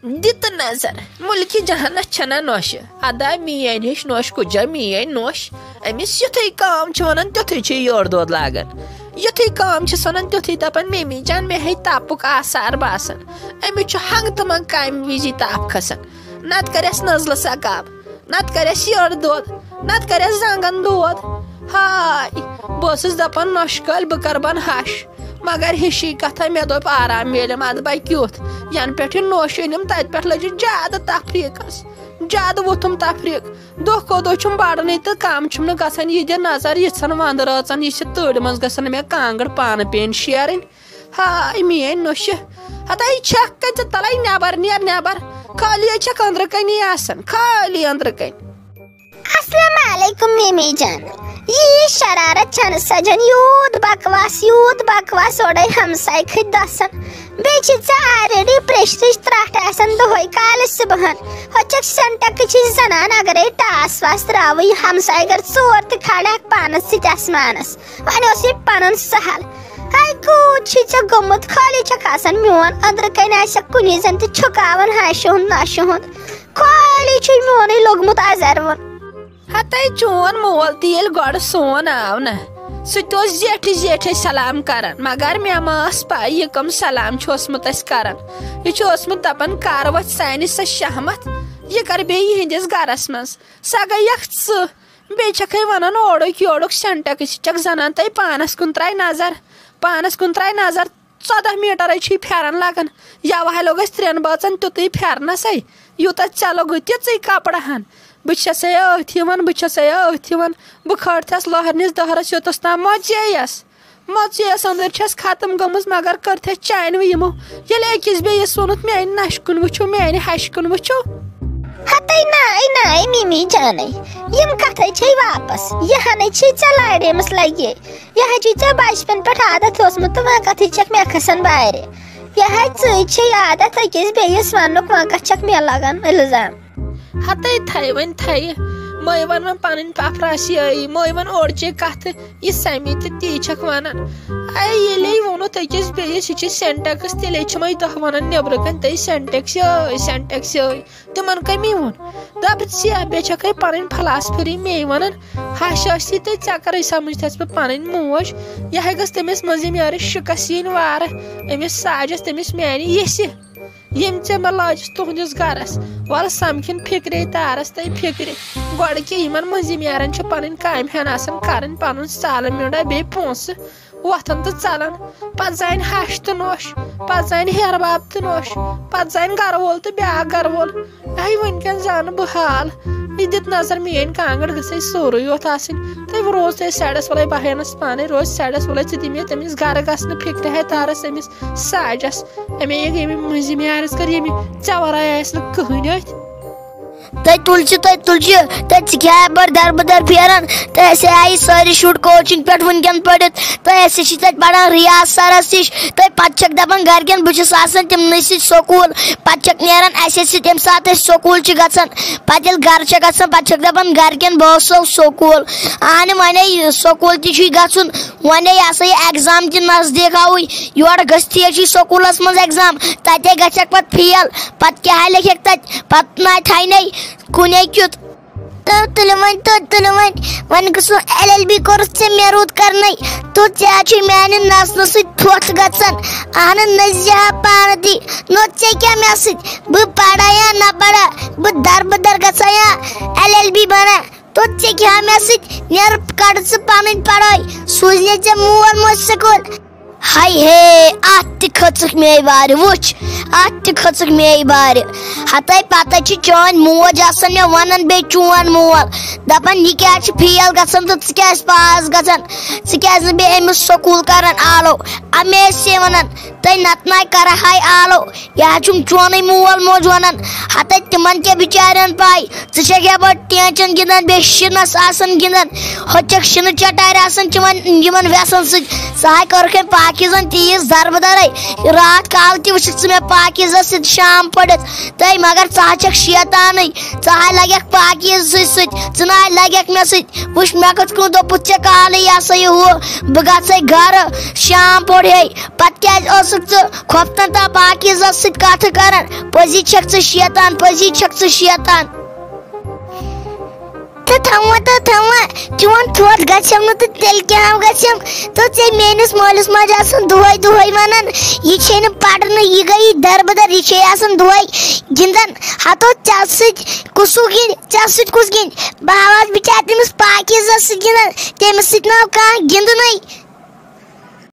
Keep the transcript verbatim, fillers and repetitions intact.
دِ تہٕ نظر، مُلکہِ جہانس چھنہ نوشہِ۔ ادا میٲنۍ ہِش نوش کُجا میٲنۍ نوش؟ أمِس یُتھُے کٲم چھِ ونان، تیُتھُے چھِ یورٕ دۄد لاگان۔ یُتھُے کٲم چھِس ونان، تیُتھُے دپان، "میمی جان، مےٚ ہے تپُک آثار باسان۔" أمِس چھُ ہنٛگہٕ تہٕ منٛگہٕ کامہِ وِزی تپھ کھسان۔ نتہٕ کرٮ۪س نزلہٕ سکاب، نتہٕ کرٮ۪س یورٕ دۄد، نتہٕ کرٮ۪س زنٛگن دود۔ ہاے، بہٕ ٲسٕس دپان، نۄشہِ کٲلۍ بہٕ کرٕ بن ہش۔ مگر ہِشی کتھا، مےٚ دوٚپ، آرام میلیم ادٕ بے کیُتھ۔ ینہٕ پٮ۪ٹھ یہِ نوش أنِم، تتہِ پٮ۪ٹھ لٔجِس زیادٕ تفریٖقس، زیادٕ ووٚتھُم تفریٖق۔ دۄہ کھۄتہٕ دۄہ چھُم بڑنٕے تہٕ کم چھُم نہٕ گژھان۔ یہِ دِ نظر، یِژھن ونٛدٕ رٲژن، یہِ چھِ تۭرِ منٛز گژھان مےٚ کانٛگٕر پانہٕ پیٚنۍ شیرٕنۍ۔ ہاے میٲنۍ نوشہِ، ہتا یہِ چھکھ کتہِ؟ ژٕ تلے نٮ۪بر، نیر نٮ۪بر۔ خٲلی ہے چھکھ أنٛدرٕ کنی آسان، خٲلی أنٛدرٕ کنۍ۔ السلام علیکم میمی جان۔ یی شرارت چھنہٕ سجان، یوٗت بکواس، یوٗت بکواس، اورے ہمسایہِ کھٔتۍ دسان۔ بیٚیہِ چھِ ژےٚ already پریشرٕچ ترٛٹھ آسان دۄہے کالہِ صبحن۔ ہۄ چھکھ سینٹکٕچ ہِش زنان، اگرے ٹاس واس تراوٕ، یہِ ہمسایہِ گٔر ژور تہِ کھالہِ ہکھ پانس سۭتۍ آسمانس۔ وۄنۍ اوس یہِ پنُن سہل۔ ہاے کوٗت چھُے ژےٚ گوٚمُت، خٲلی چھکھ آسان میون أنٛدرٕ کنۍ آسٮ۪کھ کُنی زٔنۍ تہِ چھُکاوان ہاشہِ ہُنٛد نۄشہِ ہُنٛد۔ خٲلی چھُے میونُے لوٚگمُت ازروُن۔ ہتے چون مول تہِ ییٚلہِ گۄڈٕ سون آو نہ، سُہ تہِ اوس زیٹھِ زیٹھِ سلام کران، مگر مےٚ ما ٲس پَے یہِ کٕم سلام چھُ اوسمُت اَسہِ کران۔ یہِ چھُ اوسمُت دپان، "کر وۄتھ سانہِ سۄ شہمت، یہِ کر بیٚیہِ یِہنٛدِس گرس منٛز، سۄ گٔیَکھ ژٕ۔" بیٚیہِ چھکھے ونان اورُک یورُک سینٹکس، یہِ چھکھ زنان تۄہہِ پانس کُن ترٛاے نظر، پانس کُن ترٛاے نظر۔ ژۄدہ میٖٹرے چھُے پھیرن لگان۔ یوہے لوٚگ اَسہِ ترٛٮ۪ن بٲژن تیُتُے پھیرنسے، یوٗتاہ ژےٚ لوٚگُے تِژٕے کپرہن۔ بہٕ چھسے أتھۍ یِوان، بہٕ چھسے أتھۍ یِوان۔ بہٕ کھٲرتھس لٔہرنِس دٔہرس یوٚتس تام مۄژییس۔ مۄژییس أنٛدٕرۍ چھس ختم گٔمٕژ، مگر کٔرتھس چانہِ وٕ یِمو۔ ییٚلہِ أکِس بیٚیِس ووٚنُتھ، میانہِ نشہِ کُن وٕچھِو، میانہِ ہشہِ کُن وٕچھِو۔ ہتے ناے ناے میمی جانے، یِم کتھے چھے واپس، یہِ ہنے چھے ژےٚ لاڑیمٕژ لگے۔ یہِ حظ چھُے ژےٚ بچپن پٮ۪ٹھ عادت اوسمُت تہٕ وۄنۍ کتھٕے چھکھ مےٚ کھسان بارِ۔ یہِ حظ ژٕے چھے عادت أکِس بیٚیِس وننُک، وۄنۍ کتھ چھکھ مےٚ لگان الزام؟ ہتے تھایہِ وۄنۍ تھایہِ، مٲے ون وۄنۍ پنٕنۍ پپھراسی ٲیی، مٲے ون اورچے کتھٕ، یہِ سمی تہٕ تی چھکھ ونان۔ اے ییٚلے ووٚنُتھ أکِس بیٚیِس، یہِ چھِ سینٹکس، تیٚلے چھِ مےٚ تۄہہِ ونان نیبرٕ کنۍ، تہٕ سینٹکس یٲے، سینٹکس یٲے۔ تِمن کٔمی ووٚن۔ دَپ ژےٚ، بیٚیہِ چھکھے پنٕنۍ فلاسفری مے ونان۔ ہش ٲسی تہٕ ژےٚ کَرٕے سمجھ تھَس بہٕ پنٕنۍ موج۔ یہِ ہے گٔژھ تٔمِس مٔنٛزِم یارٕ شِکس یِنۍ وارٕ۔ أمِس ساجس، تٔمِس میانہِ ییٚسہِ، ییٚمۍ ژےٚ مےٚ لٲجِس تُہنٛدِس گرس۔ وَلہٕ سمکھِن فِکرے تارس تہٕ فِکرِ۔ گۄڈٕ کہِ یِمن مٔنٛزِم یارن چھِ پنٕنۍ کامہِ ہن آسان کرٕنۍ، پنُن سالہٕ میوٚنڈا بیٚیہِ پونٛسہٕ۔ وۄتھان تہٕ ژلان۔ پتہٕ زانہِ ہش تہٕ نوش، پتہٕ زانہِ ہیرٕ باب تہٕ نوش، پتہٕ زانہِ گرٕ وول تہٕ بیٛاکھ گرٕ وول۔ اے وٕنکٮ۪ن زانہٕ بہٕ حال۔ یہِ دِتھ نظر، میٲنۍ کانٛگٕر گٔژھے سورُے یوت آسٕنۍ۔ تہٕ روز تہِ سایڈس، وَلَے بہٕ ہینس پانے، روز سایڈس، وَلَے ژٕ دِ مےٚ تٔمِس گرٕ گژھنہٕ فِکرِ ہے تارس، أمِس ساجس۔ اَمے ییٚمہِ مٔنٛزِم یارس کٔر ییٚمہِ، ژےٚ ورٲے آسہِ نہٕ کٕہٕنۍ أتھۍ۔ تُہۍ تُلچہِ، تُہۍ تُلچہِ، تُہۍ ژٕ کیٛاہ بٔڑ دربٕدر پھیران؟ تہٕ اَسہِ آیہِ سٲری شُرۍ کوچِنٛگ پٮ۪ٹھ وٕنکٮ۪ن پٔرِتھ، تہٕ اَسہِ چھِ تَتہِ پَران ریاض سَرَس نِش، تہٕ پَتہٕ چھَکھ دَپان گَرِکٮ۪ن بہٕ چھُس آسان تِمنٕے سۭتۍ سکوٗل، پَتہٕ چھَکھ نیران اَسے سۭتۍ ییٚمہِ ساتہٕ أسۍ سکوٗل چھِ گژھان، پَتہٕ ییٚلہِ گَرٕ چھَکھ گژھان پَتہٕ چھَکھ دَپان گَرِکٮ۪ن بہٕ اوسُس سکوٗل، اَہنہِ وۄنۍ ہے سکوٗل تہِ چھُے گژھُن، وۄنۍ ہے یہِ ہسا یہِ ایگزام تہِ نزدیٖک آوٕے، یورٕ گٔژھتھٕے چھُے سکوٗلَس منٛز ایگزام، تَتے گژھکھ پَتہٕ فیل، پَتہٕ کیٛاہ لیکھکھ تَتہِ؟ پتہٕ نہ تھاینَے کُنے کیُت۔ تو تُلِو وۄنۍ، تو تُلِو وۄنۍ، وۄنۍ گوٚژھ نہٕ ایل ایل بی کوٚرُتھ ژےٚ مےٚ رُت کرنَے۔ تو ژےٚ چھُے میانہِ نژنہٕ سۭتۍ تھوٚٹھ گژھان۔ اہنہٕ نٔژزِ ہا پانہٕ تہِ۔ نوٚژ ژےٚ کیٛاہ مےٚ سۭتۍ؟ بہٕ پرا یا نہ پرا، بہٕ در بدر گژھا یا ایل ایل بی بنا؟ تو ژےٚ کیٛاہ مےٚ سۭتۍ؟ نیر کڑ ژٕ پنٕنۍ پڑٲے، سوٗزِ نہٕ ژےٚ مول موج سکوٗل۔ ہاے ہے، اتھ تہِ کھٔژٕکھ میے وارِ، وٕچھ، اتھ تہِ کھٔژٕکھ میے وارِ۔ ہتے پتہٕ چھِ چٲنۍ موج آسان مےٚ ونان، بیٚیہِ چون مول دپان، یہِ کیازِ چھُ فیل گژھان تہٕ ژٕ کیازِ پاس گژھان؟ ژٕ کیازِ نہٕ بیٚیہِ أمِس سکوٗل کران آلو؟ اَمے ٲسۍ یہِ ونان، تہٕ نتہٕ ناے کرٕ ہاے آلو۔ یہِ حظ چھُم چونُے مول موج ونان۔ ہتے تِمن کیٛاہ بِچارٮ۪ن پاے، ژٕ چھکھ یپٲرۍ ٹینچن گِنٛدان، بیٚیہِ شِنس آسان گِنٛدان، ہۄتہِ چھکھ شِنہٕ چٹارِ آسان تِمن، یِمن وٮ۪سن سۭتۍ۔ ژٕ ہاے کٔرٕکھ أمۍ پاکیٖزن تیٖژ دربہٕ درے۔ راتھ کالہٕ تہِ وٕچھکھ ژٕ مےٚ پاکیٖزس سۭتۍ شام پٔرِتھ۔ تہٕ مگر ژٕ ہا چھکھ شیطانٕے، ژٕ ہاے لگکھ پاکیٖز سۭتۍ سۭتۍ، ژٕ نہ ہاے لگکھ مےٚ سۭتۍ۔ وٕچھ، مےٚ کِتھ کٔنۍ دوٚپُتھ ژےٚ کالٕے، یہِ ہسا یہِ ہُہ، بہٕ گژھے گرٕ، شام پوٚر ہے، پتہٕ کیٛازِ اوسُکھ ژٕ کھۄفتن تہٕ پاکیٖزس سۭتۍ کتھٕ کران؟ پٔزی چھکھ ژٕ شیطان، پٔزی چھکھ ژٕ شیطان۔ تہٕ تھاوان تہٕ تھاوان، چون تھوٚد گژھٮ۪م نہٕ تہٕ تیٚلہِ کیٛاہ گژھٮ۪م؟ تہٕ ژےٚ میٲنِس مٲلِس ماجہِ آسان دۄہے دۄہے ونان، یہِ چھے نہٕ پرنہٕ، یہِ گٔیی دربدر، یہِ چھے آسان دۄہے گِنٛدان۔ ہتو ژےٚ سۭتۍ کُسُکھ گِنٛدِ، ژےٚ سۭتۍ کُس گِنٛدِ؟ بہٕ ہاوہاس بِچارِ تٔمِس پاکیٖزس سۭتۍ گِنٛدان، تٔمِس سۭتۍ نہٕ آو کانٛہہ گِنٛدنُے۔